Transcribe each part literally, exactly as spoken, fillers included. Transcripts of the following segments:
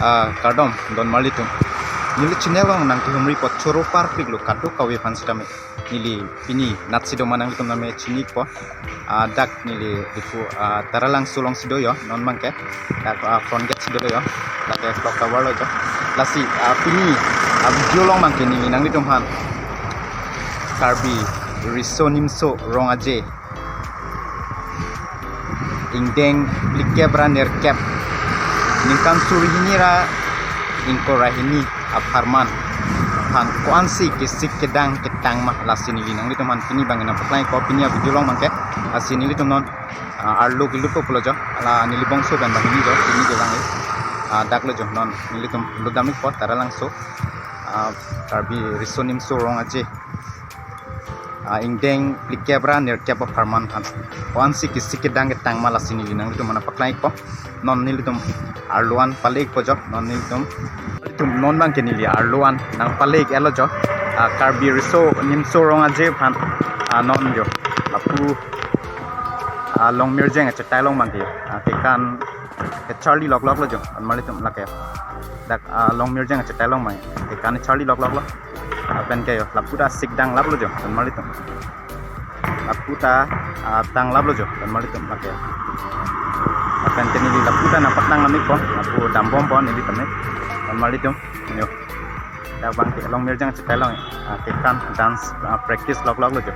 Ah, kardom, don marlitum. Neli channel along nangkehumri apot choro parpik lo kadokave aphan sitame. Neli pini natsi doma nanglitum tame chinipo. Ah, dak neli Diphu, ah, Taralangso alongsi do jo, non abangke. Dak, ah, front gate si do jo. Lake clock tower lo jo. Lasi, ah, pini, ah, video along abangke neli nanglitum aphan Karbi Riso Nimso Rong Aje ingdeng phlikep ra nerkep, ningkan suri hini ra ingkoi ra hini apharman aphan ko-ansi kesik kedang ketang ma, lasi neli nanglitum aphan pini abang nangpaklang-ikpo pini a-video along abangke. Lasi nelitum non, ah, arlo kelutpo pulo jo, hala neli bongso pen banghini jo, pini kevang, ah, dak lo jo, non nelitum lutdam-ikpo Taralangso, ah, Karbi Riso Nimso Rong Aje, ah, ingdeng phlikep ra nerkep apharman aphan ko-ansi kesik kedang ketang ma, lasi neli nanglitum aphan nangpaklang-ikpo. Non nelitum arlo an pale-ikpo jo, non nelitum, nelitum non abangke neli arlo an nangpale-iklo jo. Ah, Karbi Riso Nimso Rong Aje aphan, ah, non jo, lapu, ah, Longmirjeng achetai along abangke, ah, kekan kecharli loklok lo jo, don marlitum, lake. Dak, ah, Longmirjeng achetai along abang kekan charli loklok lo. Lapen ke jo, lapu ta sik danglap lo jo, don marlitum. Lapu ta, ah, tanglap lo jo, don marlitum, lake. Lapen ke neli lapu ta nangpaklang nang-ikpo, lapu dambompo neli tame, don marlitum. Jo. Dak abangke Longmirjeng achetai along, ah, kekan dance, ah, practice loklok lo jo.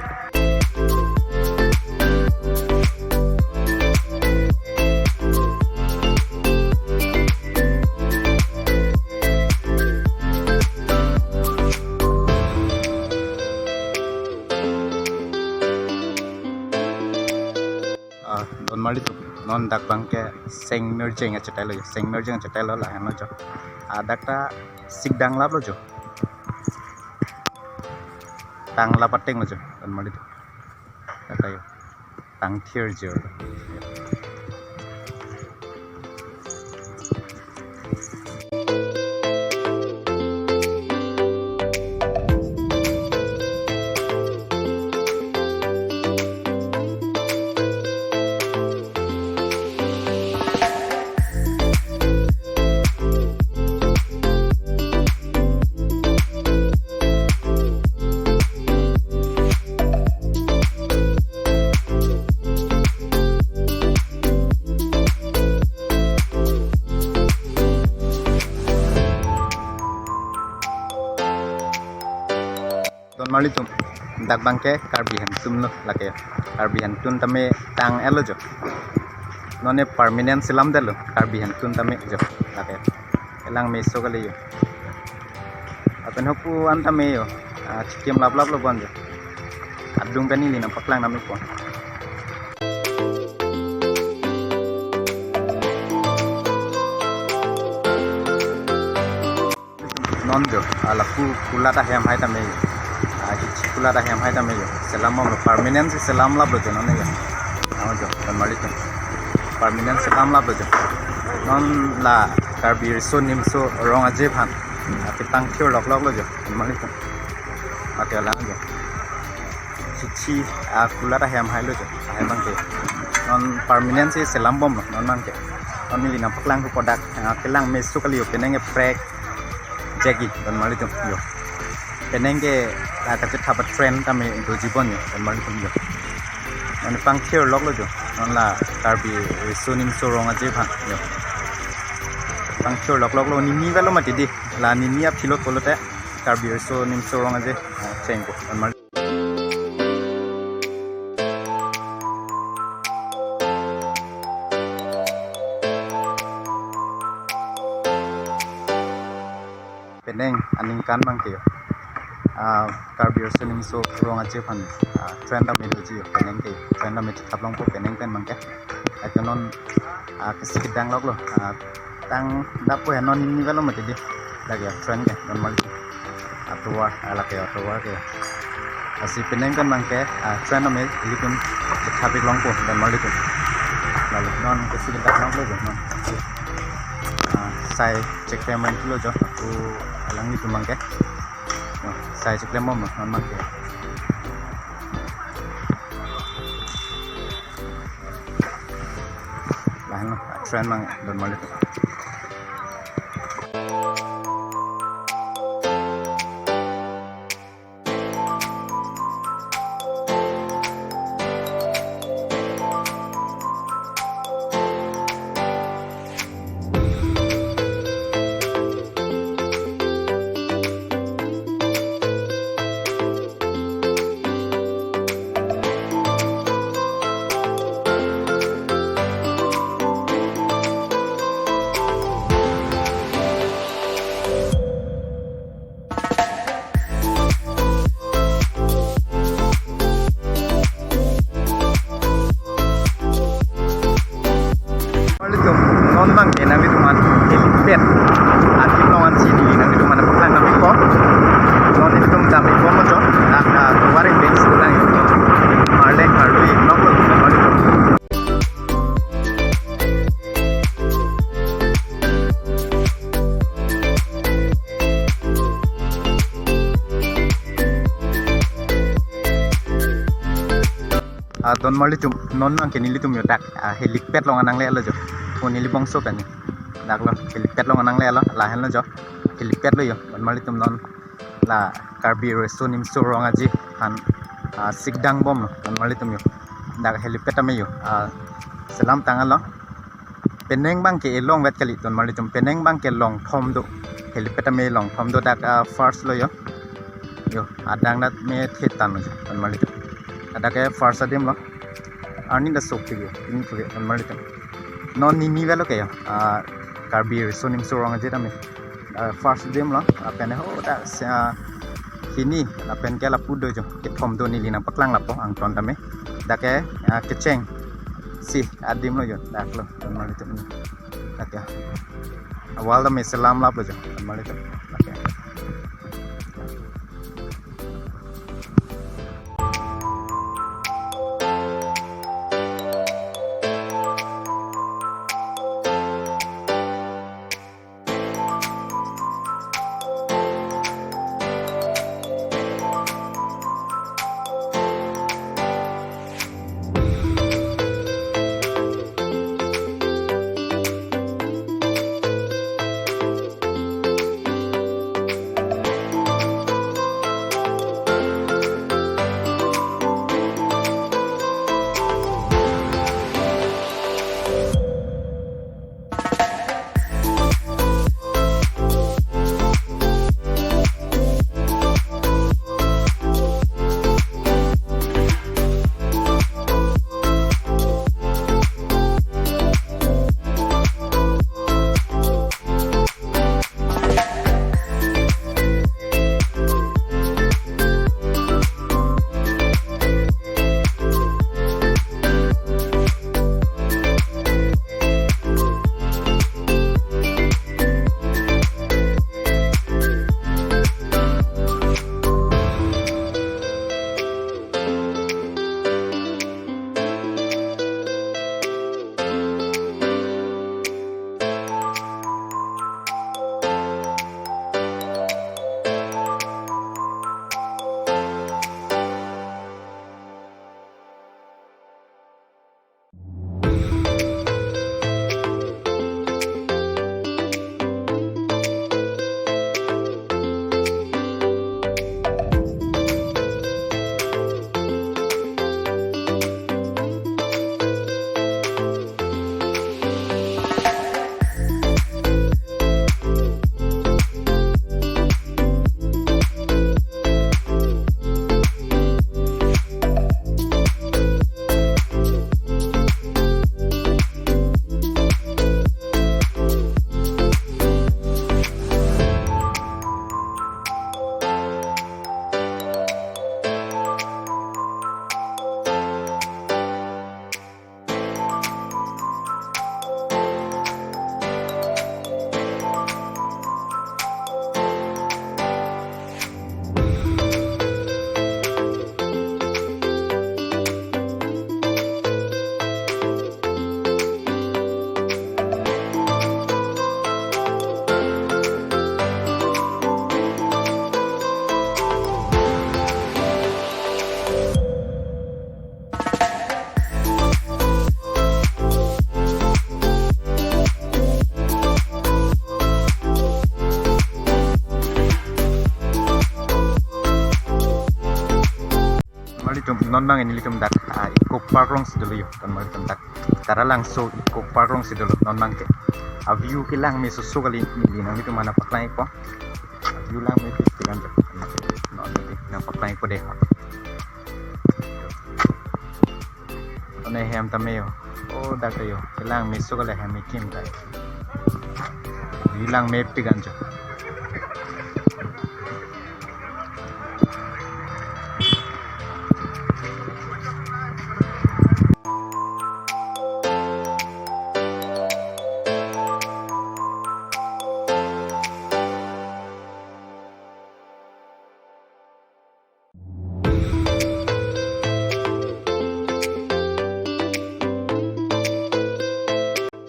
Ah, don marlitum, non dak abangke Sengmirjeng achetai lo jo, Sengmirjeng achetai lo, lahenlo jo. Ah, dak ta sik danglap lo jo. Tanglap ateng lo jo, don marlitum. Dak ta jo. Tangthir jo. Don marlitum, dak abangke Karbi Hemtun lo, lake. Karbi Hemtun tame tang-etlo jo. Non ne permanent selamdetlo Karbi Hemtun tame jo, lake. Kelang meso kali jo. Lapen hopu an tame jo, ah, chikim laplap lo bon jo. Adung pen neli nangpaklang nang-ikpo. Non jo, ah, lapu kulat ahem hai tame jo. Ah, hichi kulat ahem hai tame jo. Selam bomlo, permanent si selamlap lo jo non ne jo. Ah, jo, don marlitum. Permanent selamlap lo jo. Non la Karbi Riso Nimso Rong Aje aphan, ah, ketangthir loklok lo jo, don marlitum. Mate alang jo. Hichi, ah, kulat ahem hai lo jo, ahem abangke. Non permanent si selam bomlo, non abangke. Non neli nangpaklang pu kodak, ah, kelang meso kali jo, penang ke prek jegi, don marlitum jo. Penang ke, ah, kachethap a-trend tame doji bon jo, don marlitum jo. Non pangthir loklo jo, non la Karbi Riso Nimso Rong Aje aphan jo. Pangthir loklok lo, nini avelo mati di, la nini aphi lo pulote Karbi Riso Nimso Rong Aje, ah, chengpo, don marli- Penang aningkan abangke jo. Ah, Karbi Riso Nimso Rong Aje aphan, ah, trend tame doji jo, penang ke, trend tame chethap longpo penang pen abangke. Lake non, ah, kesik kedang loklo, ah, tangdappo he, non nini avelo mati di. Lake trend ke, don marli. Atovar, ah, lake atovar ke. Lasi penang pen abangke, ah, trend tame ilitum chethap-ik longpo, don marlitum. Lalu non kesik kedang loklo jo, non. Ah, sai cheklem pen lo jo, ako alanglitum abangke. Sai cheklem bomlo, non abangke. Lahenlo, trend abang, don marlitum. Ah, don marlitum, non nang ke nelitum yo dak, ah, helipad along nanglelo jo. Ko neli bangso pen. Dak lo, helipad along nanglelo, lahenlo jo. Helipad lo yo, don marlitum non la Karbi Riso Nimso Rong Aje aphan, ah, sikdang bomlo, don marlitum yo. Dak helipad tame yo, ah, selam tanglo. Penang abang ke elong vet kali, don marlitum, penang abang ke longthom do. Helipad tame longthom do, dak, ah, first lo yo. Yo, adang dak me thetan lo jo, don marlitum. Dak ke first adim lo. Arni dak sok ke yo, ini ke yo, don marlitum. Non nini velo ke yo, ah, Karbi Riso Nimso Rong Aje tame. Ah, first adim lo, lapen ho dak se-, ah, hini, lapen ke lapu do jo, kethom do, neli nangpaklang lapu angton tame. Dak ke, ah, kecheng si adim lo jo, dak lo, don marlitum. Dak ke. Awal tame selam lap lo jo, don marlitum. Dak ke. Marlitum, non abang nelitum dak, ah, Eco Park alongsi dolo yo, don marlitum dak. Taralangso Eco Park alongsi dolo non abang ke. Ah, view ke langme soso kali, neli nanglitum aphan nangpaklang-ikpo. Ah, view langmepik anjo. Non neli nangpaklang-ikpo dei. One hem tame yo. Oh, dak yo. Kelang meso kali hem ikim kai. Langmepik anjo.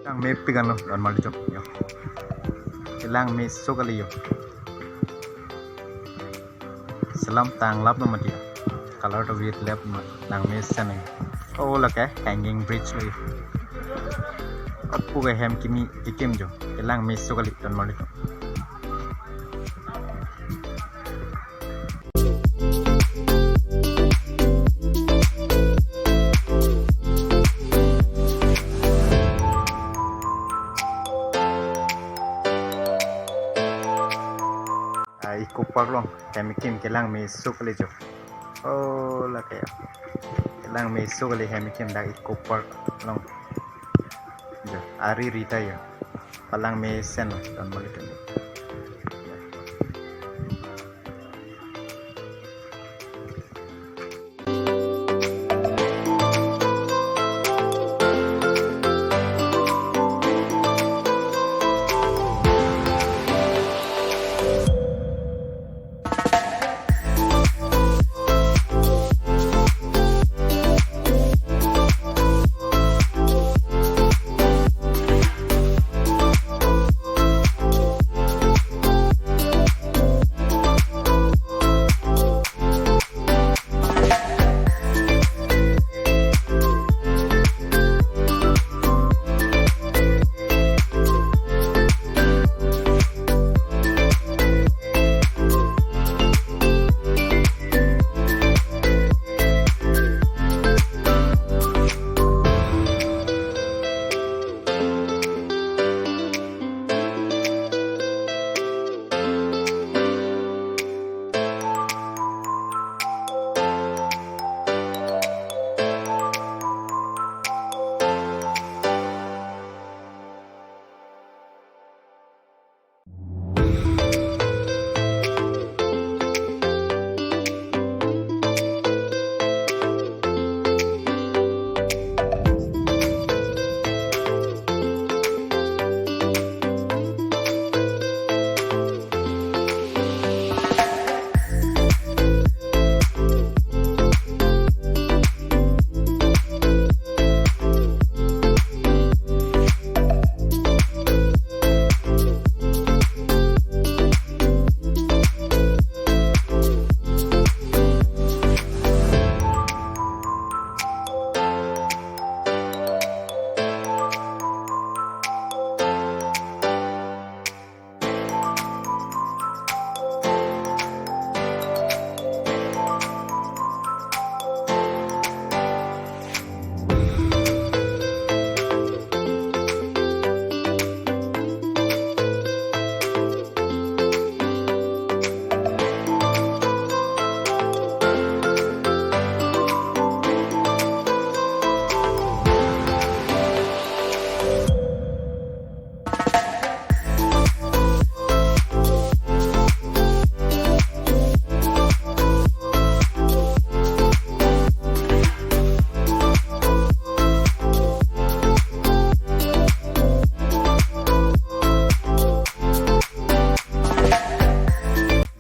Langmepik anlo, don marlitum yo. Langmeso kali yo. Selam tanglap lo mati yo. Color to wit lap ma, langmesen yo. Oh, lake hanging bridge lo. Apu ke hem kimi kekim jo. Kelang meso kali, don marli. Ah, Eco Park along hem kekim, kelang meso kali jo. Oh, lake. Kelang meso kali hem kekim dak Eco Park along. Jo, ari ri ta jo. Palang mesen lo, don marli.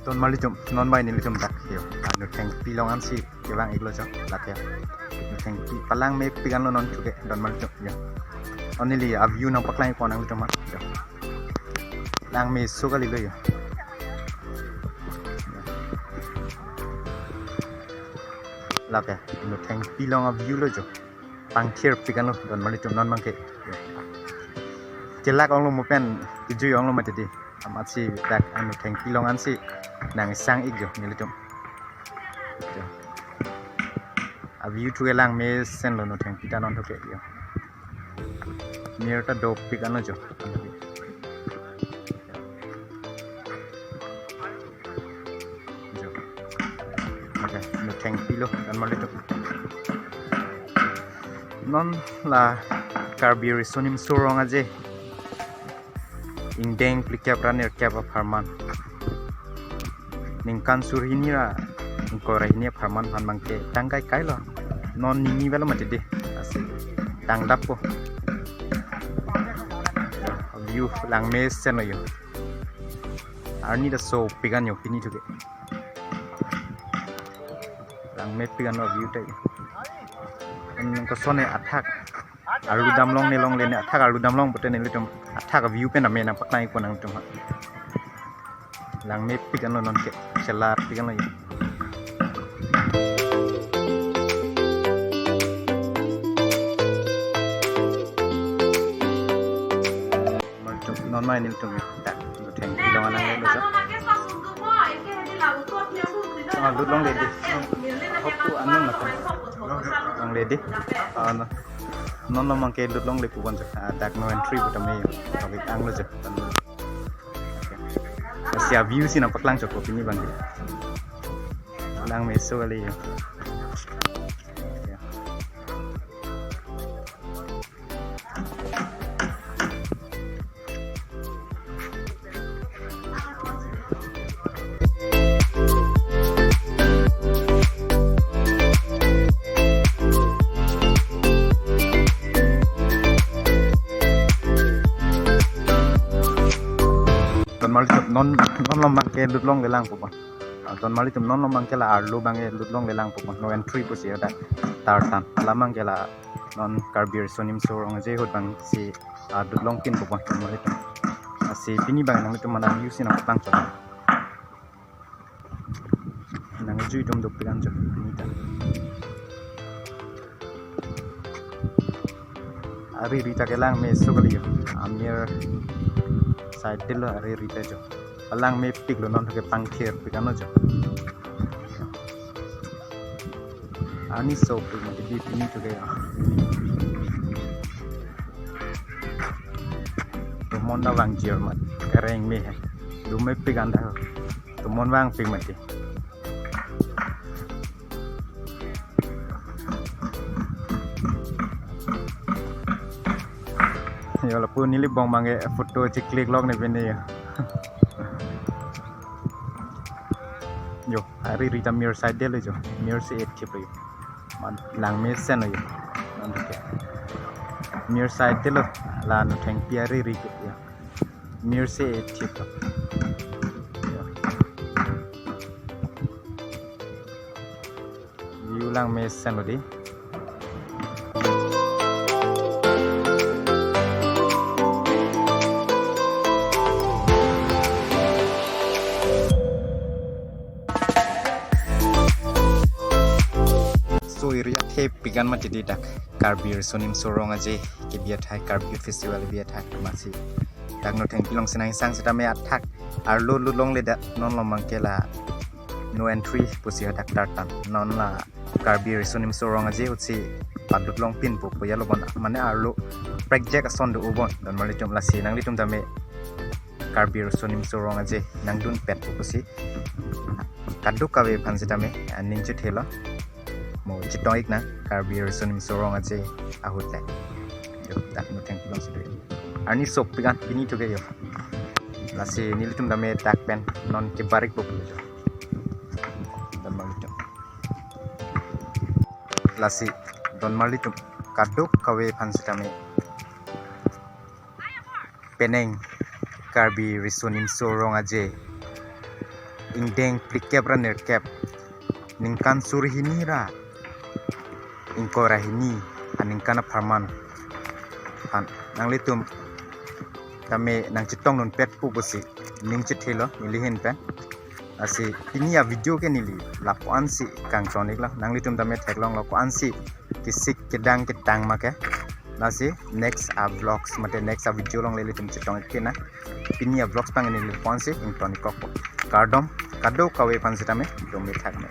Don marlitum, non bai nelitum dak yo, Nuthengpi along ansi kevang-iklo jo, lake. Nuthengpi, palang mepik anlo non chuke, don marlitum yo. Non neli a-view nangpaklang-ikpo nanglitum an jo. Lang meso kalilo yo. Lake, Nuthengpi along a-view lo jo. Pangthirpik anlo, don marlitum, non abangke. Chelak onglo mo pen, kejui onglo mati di. Amatsi dak Nuthengpi along ansi nangsang-ik jo nelitum. Jo. A-view thu kelang mesen lo, Nuthengpi ta non thu ke yo. Mir ta dopik anlo jo. Jo. Oke, Nuthengpi lo, don marlitum. Non la Karbi Riso Nimso Rong Aje ingdeng phlikep ra nerkep apharman, ningkan suri hini ra ingkoi ra hini apharman aphan abangke tangkai kailo. Non nini velo mati di. Lasi tangdappo. View lang mesen lo yo. Arni ta sopik an yo pini thu ke. Lang mepik anlo view ta. Hmm, kosonne athak arlu damlong ne longle ne, athak arlu damlong pute nelitum athak a-view pen ame nangpaklang-ikpo nangtum ha. Lang mepik anlo non ke, chelarpik anlo yo. Mai nelitum dak, dak thengpi long alang lelo jo. Oh, lut longle dei. Hokpu anong na kan. Longle dei. Ah, no. Non lomang ke lut longle pu bon jo. Ah, dak no entry pu tame. Tokik anglo jo. Lasi a-view si nangpaklang jo ko pini abang ke. Langmeso kali jo. Ton marli atum non, non lomang ke lut longle lang pu bon. Ah, ton marli atum non lomang ke la arlo abang ke lut longle lang pu bon. No entry pusi hadak Tartan. Alamang ke la non Karbi Riso Nimso Rong Aje ahut abang si, ah, lut longpin pu bon ton marli atum. Lasi pini abang nanglitum mena view si nangpaklang jo. Nang jui dum duk pikan jo. Nita. Ari ri ta ke langmeso kali jo. Amir side lo ari ri ta jo. Langmepik lo non ke pangthir pikan lo jo. Ani sopik mati di pini tu ke. Tomon ta vangjir mat. Kereng me he. Lumepik anta. Tomon vangpik mati. Yo lapu neli bong abang ke photo cheklik lok ne pini yo. Yo, ari ri ta mir side lo jo. Mir si et thip lo jo. Man langmesen lo jo. Man ke. Mir side lo. La no thengpi ari ri ke jo. Mir si et thip lo. Yo. View langmesen lo dei. So area thepik an mati dei dak Karbi Riso Nimso Rong Aje kebi athai, Karbi Festival kebi athai masi. Dak no thengpi long si nang sang setame athak arlo lut longle dak non lomang ke la no entry pusi hadak Tartan. Non la Karbi Riso Nimso Rong Aje ahut si palut longpin pu pu ya lo bon mane arlo project ason do u bon ton marli atum lasi nanglitum tame Karbi Riso Nimso Rong Aje nangdunpet pu pusi kadokave aphan setame aning chethelo. Mo chetong ik nang Karbi Riso Nimso Rong Aje ahut le. Yo, dak no thengpi long si do. Arni sopik an pini tu ke yo. Lasi nelitum tame dak pen non kebarik bok jo. Ton marli atum. Lasi ton marli atum kadokave aphan setame penang Karbi Riso Nimso Rong Aje ingdeng phlikep ra nerkep ningkan suri hini ra ingkoi ra hini aningkan apharman aphan nanglitum tame nang chetong dunpet pu pusi ning chethelo neli ahin pen. Lasi pini a-video ke neli lapu-an si kangton ik lo, nanglitum tame theklong lo ko-an si kesik kedang ketang ma ke. Lasi next a-vlogs mate next a-video along le ilitum chetong ik ke nang. Pini a-vlogs abang neli lapu-an si ington ik kok. Kardom kadokave aphan setame dome thakme.